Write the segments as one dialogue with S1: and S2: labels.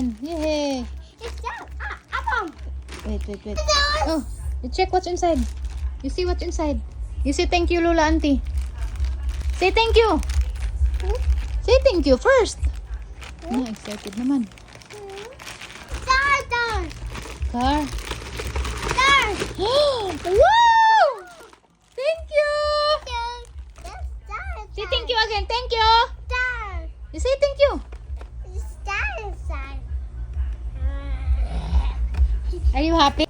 S1: open. Yay.
S2: It's that. Apple.
S1: Wait. Oh, you check what's inside. You see what's inside. You say thank you, Lola Auntie. Say thank you. Say thank you first. Excited naman.
S2: Dar.
S1: Car.
S2: Dar.
S1: Wow! Thank you.
S2: Yes, dar.
S1: Say thank you again. Thank you.
S2: Dar.
S1: You say thank you.
S2: It's dar inside.
S1: Are you happy?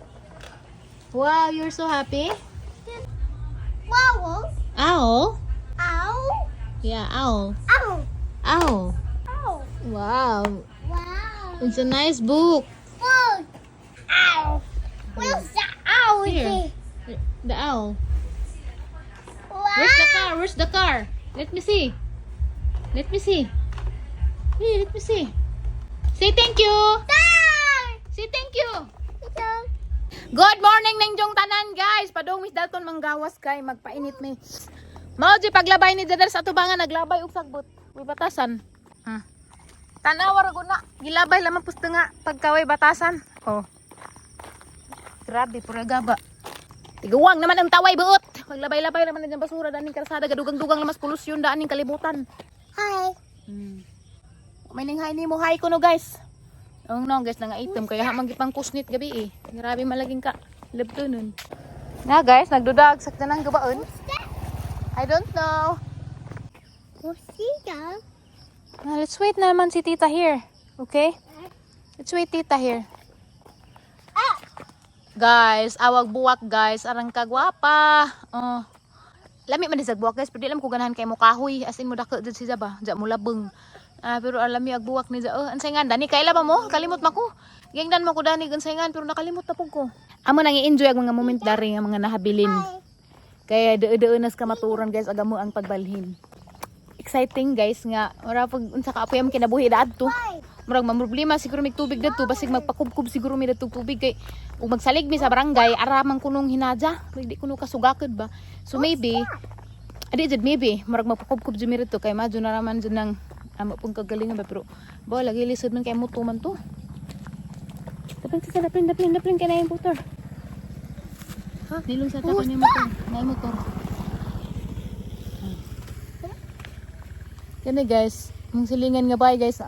S1: Wow, you're so happy.
S2: Wow.
S1: Owl?
S2: Ow.
S1: Yeah, owl.
S2: Ow.
S1: Owl.
S2: Ow.
S1: Wow.
S2: Wow.
S1: It's a nice book.
S2: Whoa. Ow. Where's the owl?
S1: Here. The owl.
S2: Wow.
S1: Where's the car? Where's the car? Let me see. Let me see. Hey, let me see. Say thank you.
S2: Dar.
S1: Say thank you.
S2: Ito.
S1: Good morning ninjong tanan guys. Padong Miss Dalton manggawas kay magpainit mi. Mao di paglabay ni Jadar sa tubangan naglabay og sagbot. Uy batasan. Tanawar ko na. Gilabay lamang pusto nga pagkaway batasan. Oh. Grabe pura gaba. Tiguwang naman ang taway buot. Paglabay-labay naman ng basura daning kalsada gadugang-dugang lamas polusyon daaning kalibutan.
S2: Hi.
S1: May ninghay nimo hi kuno guys. Oh no guys nga item kaya hamang gipang kusnit gabi eh. Grabe malaging ka. Lebto nun. Na guys, nagdudag sakta nang gabaon. I don't know.
S2: What's that?
S1: Let's wait naman si Tita here. Okay? Let's wait Tita here. Guys, awag buwak guys, arang kagwapa. Oh. Lami man sa buwak guys, pero di alam ko ganahan kay mo kahoy, as in mo dako jud siya ba, ja mo labeng. Pero alam mi ag buwak ni ja. Ansayngan dani kaila ba mo? Kalimot mako. Gingdan mo ko dani ansayngan pero nakalimot na pug ko. Amo nang i-enjoy ang mga moment dari nga mga nahabilin. Kaya deu-deunas ka maturon guys aga mo ang pagbalhin. Exciting guys nga ora pag unsa ka apayam kinabuhi daadto. Murag mamroblema siguro mig tubig dito basig magpakubkub siguro mi dito tubig kay ug magsalig mi sa barangay aramang kunong hinadya di kuno kasugakod ba so maybe adi jud maybe murag magpakubkub jud mi dito kay madyo na raman jud nang amo pong kagalingan ba pero bo lagi lisod man kay muto man to dapin kay na yung motor ha nilong sa tapo ni motor na motor kani guys mong silingan nga bay guys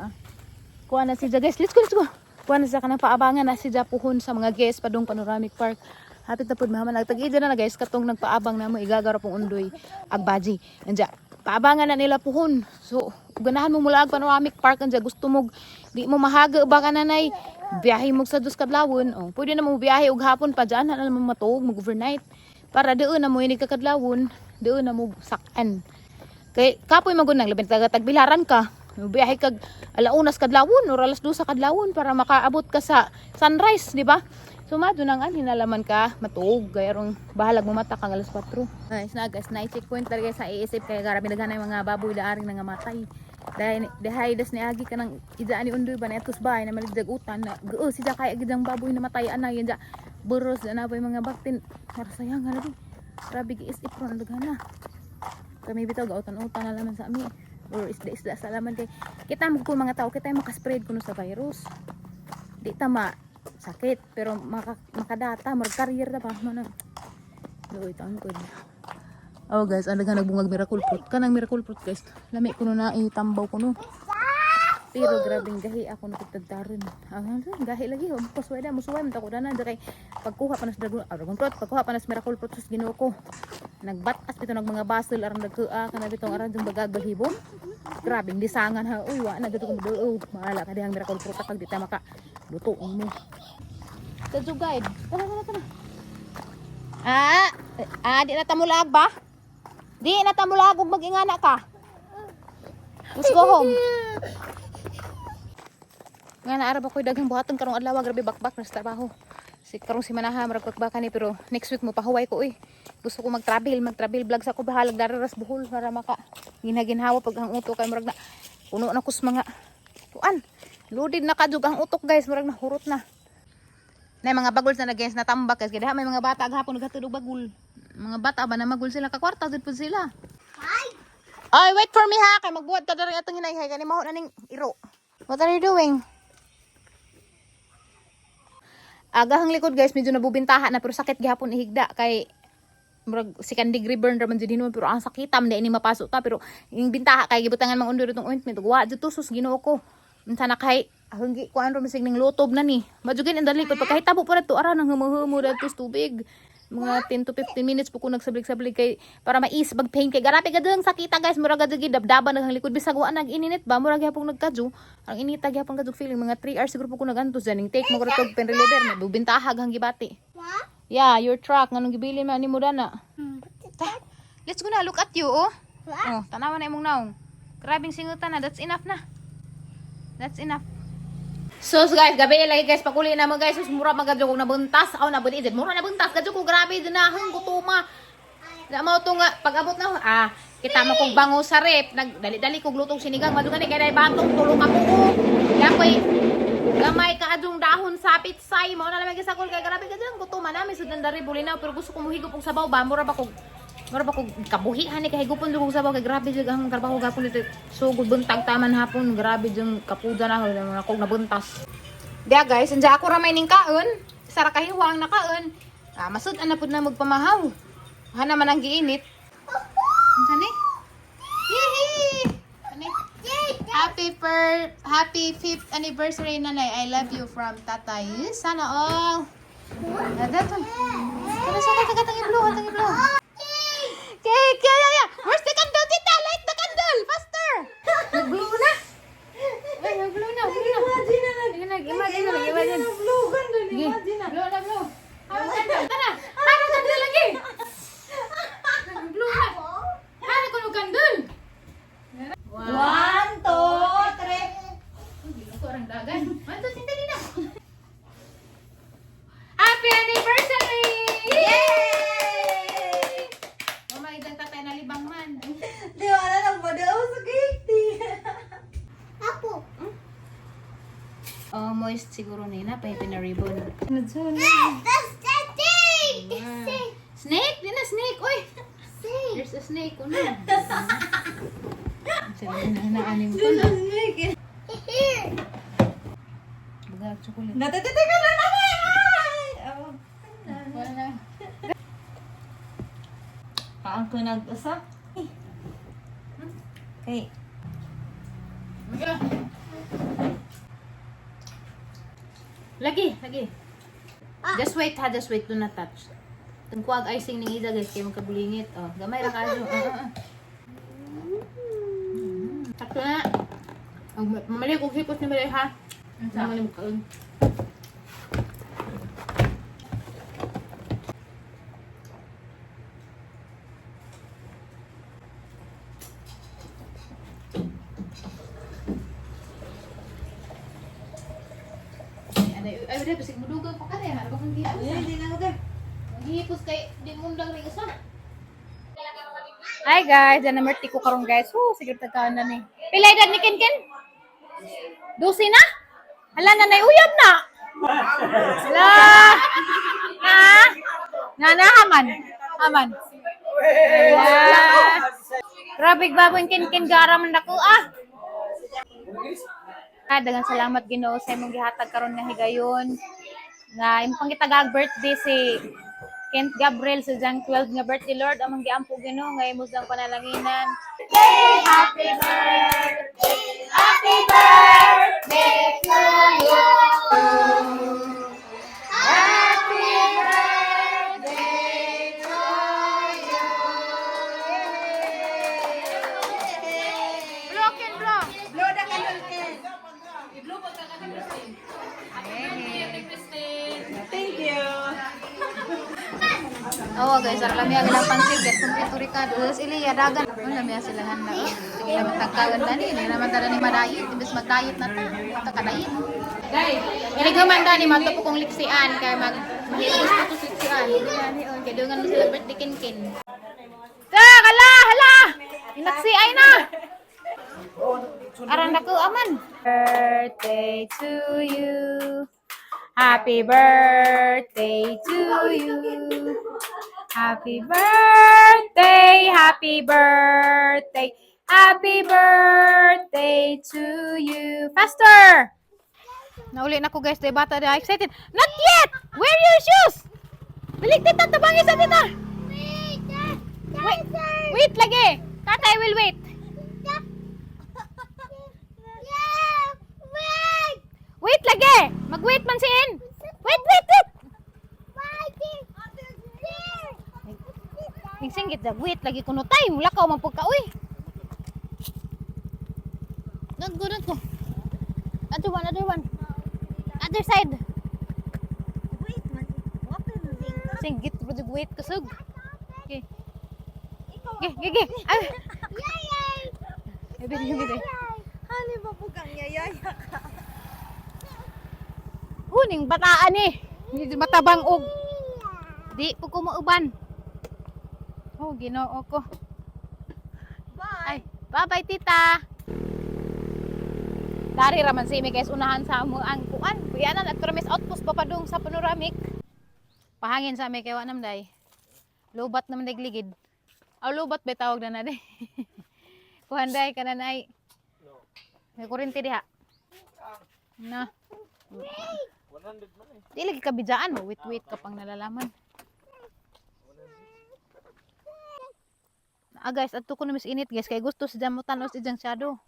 S1: kuha na si guys, let's go. Kuha na siya ka ng paabangan na si puhon sa mga guests padong Panoramic Park. Hapit na po mahaman. Nagtag-ida na guys, katong nagpaabang na mo, igagara pong undoy, agbaji. Nandiya, paabangan na nila puhon. So, ganahan mo mula ag Panoramic Park, nandiya, gusto mo, di mo mahaga ba ka nanay, biyahe mo sa dos kadlawon. Oh, pwede na mo biyahe og hapon pa dyan, na mo matuog, mag-overnight. Para doon na mo ini kakadlawon, doon na mo sakan. Kay kapoy magun nang labing tagbilaran ka. Biyahe kag alaunas kadlawon or alas 2 kadlawon para makaabot ka sa sunrise, di ba? So madto nang hinalaman ka matuog gayarong bahalag mo mata kang alas 4. Guys, na-check point talaga sa iisip kay grabe daghan mga baboy daaring nga matay. Dahil das ni agi kanang ida ani undoy ba netos bahay na maligdag utan na si kay agidang baboy na matay anay yan buros na bay mga baktin. Para sayang lagi. Grabe giisip ron daghan na. Kami bitaw gautan-utan na laman sa ami. Or isda sa laman kay kita mo kung mga tao kita makaspread kuno sa virus di tama sakit pero makadata mag career ta pa man loy taon ko oh guys ang nagbungag miracle fruit kanang miracle fruit guys lami kuno na itambaw kuno pero grabing gahi ako nakitagdaron gahi lagi pasway da musuway man ta ko dana kay pagkuha pa nas dragon fruit pagkuha pa nas miracle fruit sus Ginoo ko nagbatas bitaw nag mga basel aron nagkua kana bitong aron jung bagag balhibom grabing disangan ha uy wa na gito ko do maala ka dihang miracle fruit kag di ta maka lutuon mo tadyo guide tara di na ta mulag ba di na ta mulag ug magingana ka let's go home nga naarab ako daghang buhaton karong adlaw grabe bakbak na sa trabaho karong si Manaha marag bakbakan ni pero next week mo pahuway ko gusto ko mag-travel vlog sa ko bahalag dararas buhol para maka ginaginhawa pag ang utok kay murag na puno na kus mga tuan loaded na kadug ang utok guys murag na hurot na mga bagol na guys natambak guys kaya may mga bata aghapon nagatulog bagol mga bata ba na magul sila ka kwarta dud pud sila hi ay wait for me ha kay magbuhat ta diri atong hinay kay kani maho na ning iro what are you doing Agahang likod guys, medyo nabubintaha na pero sakit gihapon ihigda kay murag second degree burn raman jud hinuon pero ang sakitam di ini mapasok ta pero yung bintaha kay gibutangan mang undur itong ointment wa jud tusos Ginoo ko. Unsa na kay hanggi kuan ro misig ning lutob na ni. Madugin ang dali pagkahitabo pa to ara nang humuhumo dad tus tubig. Mga 10 to 15 minutes po ko nagsablig-sablig kay para mais bag pain kay garapi gadang sakita guys murag gadagi dabdaban nang likod bisag wa nag ininit ba murag gyapon nagkadyo ang inita gyapon kadug feeling mga 3 hours siguro po ko nagantos janing take mo ratog pen reliever na bubintahag hang gibati.
S2: What?
S1: Yeah, your truck nganong gibili man nimo dana. Ta, let's go na look at you oh.
S2: What?
S1: Oh, tanawan na imong naong. Grabing singutan na, that's enough na. That's enough. So guys, gabi lagi guys, pakuli na mo guys, mura magadyo kog nabuntas. Aw nabuni id, mura nabuntas gadyo ko grabe din na hang gutuma. Na mo to nga pag-abot na kita mo kog bango sa rep, nagdali-dali kog lutong sinigang madugani kay dai batong tulo ka buo. Yapoy gamay ka adung dahon sa pitsay mo na lamay sa kol kay grabe gadyo gutuma namin sud dari bulinaw pero gusto ko muhigop og sabaw ba mura ba kog kabuhi ani kay higupon jud kog sabaw kay grabe jud ang trabaho gapon dito. Sugod buntag taman hapon grabe jud kapuda na ako nabuntas. Dia guys, anja ako ramay ning kaon, sara kahiwang na kaon. Masud ana pud na magpamahaw. Hana man ang giinit. Unsa ni? Yee! Ani? Happy 5th anniversary nanay. I love you from tatay. Sana all. Dato. Kana sa katang iblo, katang iblo. Cake! Yeah. Where's the candle, tita? Light the candle! Faster! Nag-blow na! Ay, nag-blow na. Imagine na. Nag-blow. Blow na, blow. Tara! Para candle lagi! Nag-blow na. Para ko ng candle! 1, 2, 3. Hindi ko orang dagan. 1, 2, 3, na. Happy anniversary! Yay! Mamay dang tatay na libang man.
S3: Di wala nang madaw sa cake.
S2: Apo.
S1: Oh, moist siguro na pa na ribbon.
S2: That's the thing.
S1: Snake? Di na snake. Uy!
S2: Snake.
S1: There's a snake. Ano? Sila na anim ko na.
S2: Here.
S1: Bagag chocolate.
S3: Natititi ka na namin!
S1: Wala na.
S3: Ang kunag-usa. Okay.
S1: Lagi. Just wait ha, just wait. Do not touch. Tungkuag icing ning ida guys, kay magkabulingit. Oh, gamay ra kadyo. Sakto na. Mamali kog hipos ni Maria ha. Sama ni mo kaon. Ay, udah bisik mudugang pa ka rin. Ano ba kung di
S3: Hindi na ako.
S1: Hihipos kay di mundang ring isa. Hi guys, yan namerti ko karon guys. Sige tagkaan na ni. Pilay dad ni Ken? Dusi na? Hala na uyab na. Hala. Na haman. Grabe baboy Ken garam nako daghang salamat Ginoo sa imong gihatag karon nga higayon. Nga imong pangitagag birthday si Kent Gabriel sa Jan 12 nga birthday Lord among giampo Ginoo nga imong sang panalanginan. Happy birthday to you. Happy birthday to you. Blow Ken blow.
S3: Blow na candle, Ken. Thank you.
S1: Oh guys, ara lami ang ilang pansit guys, kumpleto rikado. Tapos iliya dagan. Lami ang silangan na. Sige naman tagkagan dani, hindi naman tara ni madayit, imbes mag-diet na ta. Ito kadayit. Guys, iligaman dani mato po kong liksian kay maghipos na to liksian. Kay dungan mo sila birthday kin. Hala. Inaksi ay na. Aran dako aman. Birthday to you. Happy birthday to you. Happy birthday, happy birthday to you. Faster! Nauli na ko guys, day bata na excited. Not yet! Wear your shoes! Balik tita, tabangin sa tita! Wait, wait lagi! Tatay will wait. Wait lagi! Mag-wait man siin! Wait, wait, wait! Singgit wait lagi kuno time. Wala ka umang pagka, uy! Don't go. Other one. Other side.
S3: Wait, man. Water na rin.
S1: Singgit, wait kasug. Okay. Okay. Ay! Bili.
S3: Hali ba po kang yayaya ka?
S1: Uning bataan eh. Hindi matabang og. Di po ko mauban. Oh, Ginoo ko.
S3: Bye.
S1: Ay, bye-bye tita. Dari raman si guys, unahan sa mo ang kuan. Kuyanan at Kramis outpost papadung sa panoramic. Pahangin sa kay wanam day. Lobat naman nagligid. Aw lobat ba tawag na day. Kuhan day kanan ay. May kuryente diha. Na.
S4: 100 man eh.
S1: Di lagi kabijaan mo, wait ka pang nalalaman. Guys, ato ko na mas init guys, kay gusto si Jam mo tanos ijang shadow.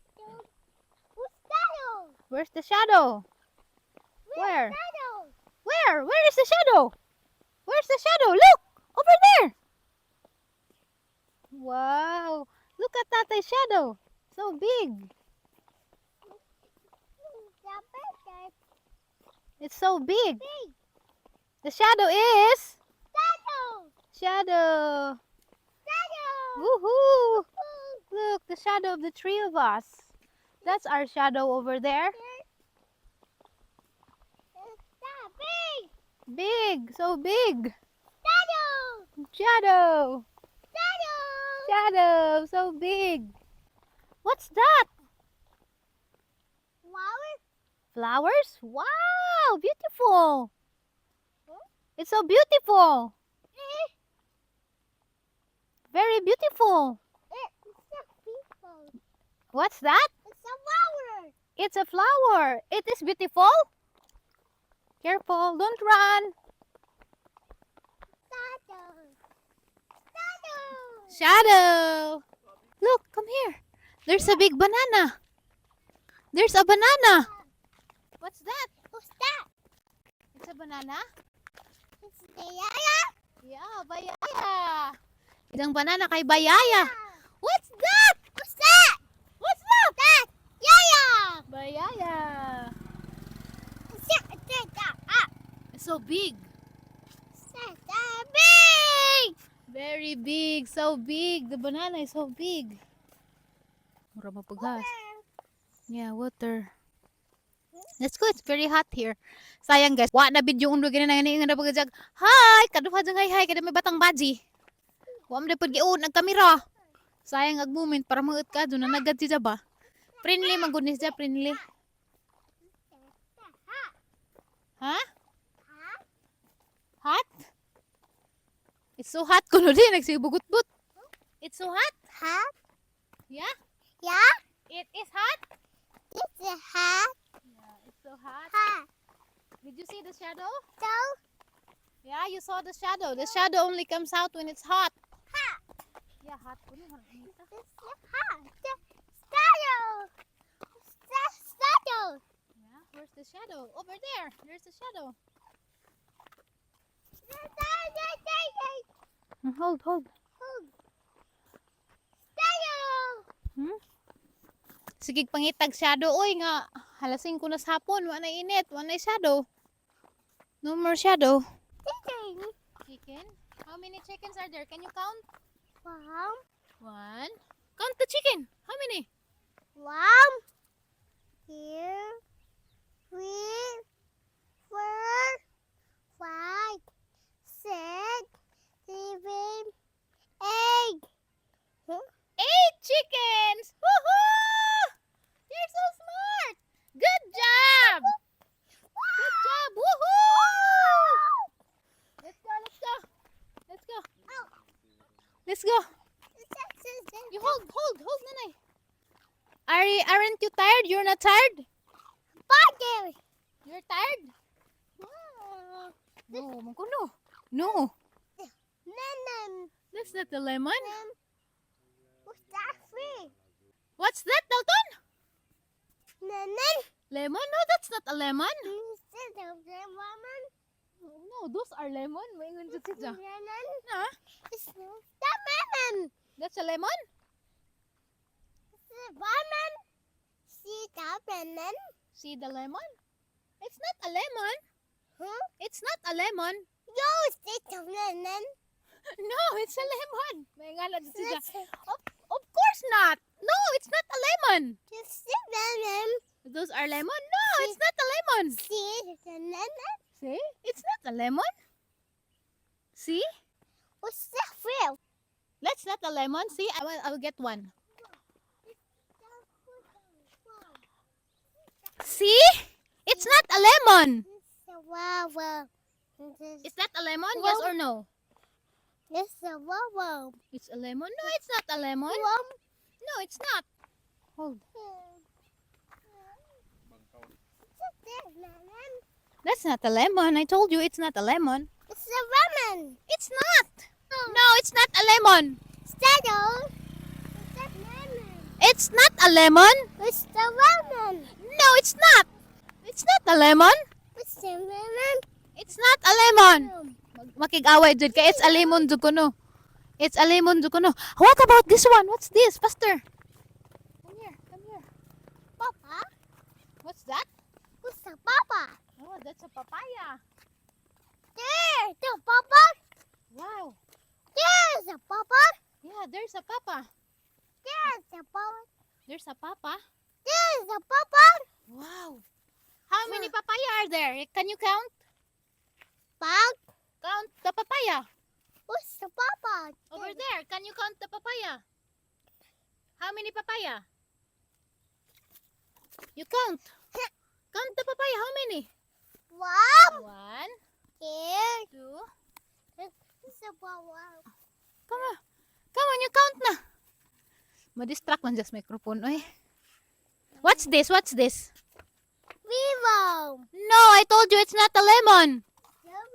S1: Where's the shadow? Where? Where is the shadow? Where's the shadow? Look! Over there! Wow! Look at Tatay's shadow! So big! It's so big! The shadow is... Shadow! Woohoo! Look, the shadow of the three of us. That's our shadow over there. Big! So big! Shadow! Shadow! So big! What's that? Flowers? Wow! Beautiful! It's so beautiful! Very beautiful! What's that? It's a flower! It is beautiful! Careful! Don't run! Shadow! Look, come here. There's a big banana. There's a banana. What's that? It's a banana? Yeah, bayaya. Isang banana kay bayaya. What's that? What's that? Bayaya. It's so big. Very big. So big. The banana is so big. Mura mapagas. Yeah, water. Let's go. It's very hot here. Sayang guys. Wa na video undo gina na nga na pagajag. Hi! Kaduha jang hi kada may batang baji. Wa man pud giun ang kamera. Sayang ag moment para maut ka do na nagad si ba. Friendly man gud ni siya, friendly. Ha? Hot? It's so hot kuno din nagsibugot-but. It's so hot? Yeah? It is hot? Yeah, it's so hot. Did you see the shadow? Yeah, you saw the shadow. The shadow only comes out when it's hot. Yeah, hot. Yeah, where's the shadow? Over there. There's the shadow. Hold. Hmm? Sige pangitag shadow. Oy nga, halasing ko na sa hapon. Wa na init. Wa na shadow. No more shadow. Chicken? How many chickens are there? Can you count? One. Count the chicken. How many?
S2: 1, 2, 3, 4, 5, 6, 7, 8.
S1: 8 chickens! Woohoo! You're so smart! Good job! Good job! Woohoo! Let's go. Let's go. You hold, nanay. Aren't you tired? You're not tired? You're tired? No, magkuno. No.
S2: Lemon.
S1: That's not a lemon.
S2: What's that free?
S1: What's that, Dalton?
S2: Lemon.
S1: Lemon? No, that's not a lemon.
S2: Instead of lemon.
S1: No, those are lemon. Maingon jud si Ja.
S2: Lemon.
S1: Na?
S2: It's not that lemon.
S1: That's a lemon?
S2: It's a lemon. See that lemon?
S1: See the lemon? It's not a lemon.
S2: Huh?
S1: It's not a lemon.
S2: No, it's a lemon.
S1: No, it's a lemon. Maingon jud si Ja.
S2: It's a
S1: Of course not. No, it's not a lemon.
S2: lemon.
S1: Those are lemon? No, it's not a lemon.
S2: See, it's a lemon.
S1: See? It's not a lemon. See?
S2: What's that fruit?
S1: That's not a lemon. See? I will get one. See? It's not a lemon.
S2: It's a wow.
S1: Is that a lemon? Yes or no?
S2: It's a wow.
S1: It's a lemon? No, it's not a lemon. No, it's not. Hold. That's not a lemon. I told you it's not a lemon.
S2: It's a lemon.
S1: It's not. No, it's not a lemon.
S2: Saddle. It's a lemon.
S1: It's not a lemon.
S2: It's a lemon.
S1: No, it's not. It's not a lemon.
S2: It's a lemon.
S1: It's not a lemon. Makig-away jud kay it's a lemon jud kuno. It's a lemon jud kuno. What about this one? What's this? Faster. Come here. Come here.
S2: Papa.
S1: What's that?
S2: What's a papa?
S1: Oh, that's a papaya.
S2: There's a papa.
S1: Wow.
S2: There's a papa.
S1: Yeah, there's a papa.
S2: There's a papa.
S1: There's a papa.
S2: There's a papa.
S1: Wow. How many papaya are there? Can you count?
S2: Pag.
S1: Count the papaya.
S2: What's the papa?
S1: Over there. Can you count the papaya? How many papaya? You count. Count the papaya. How many?
S2: One.
S1: One,
S2: Here.
S1: two.
S2: It's a papa.
S1: Come on. Come on, you count na. Ma-distract man just microphone. Oy. What's this? What's this?
S2: Vivo.
S1: No, I told you it's not a lemon.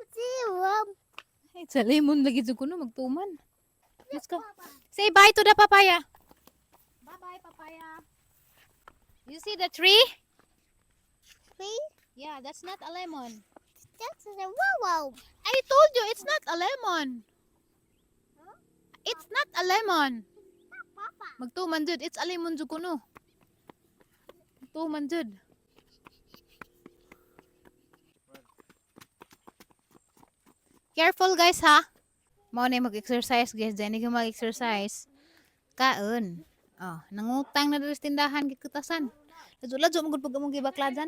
S2: Zero.
S1: It's a lemon. Lagi dyan ko na magtuman. Let's go. Say bye to the papaya. Bye-bye, papaya. You see the tree?
S2: Three.
S1: Yeah, that's not a lemon.
S2: That's a wow.
S1: I told you it's not a lemon. It's not a lemon.
S2: Papa.
S1: Magtuman jud. It's a lemon jud ko no. Magtuman jud. Careful guys ha. Mao na mag-exercise guys. Diyan ka mag-exercise. Kaon. Oh, nangutang na dito sa tindahan gikutasan. Ladyo-ladyo magud pag among gibakladan.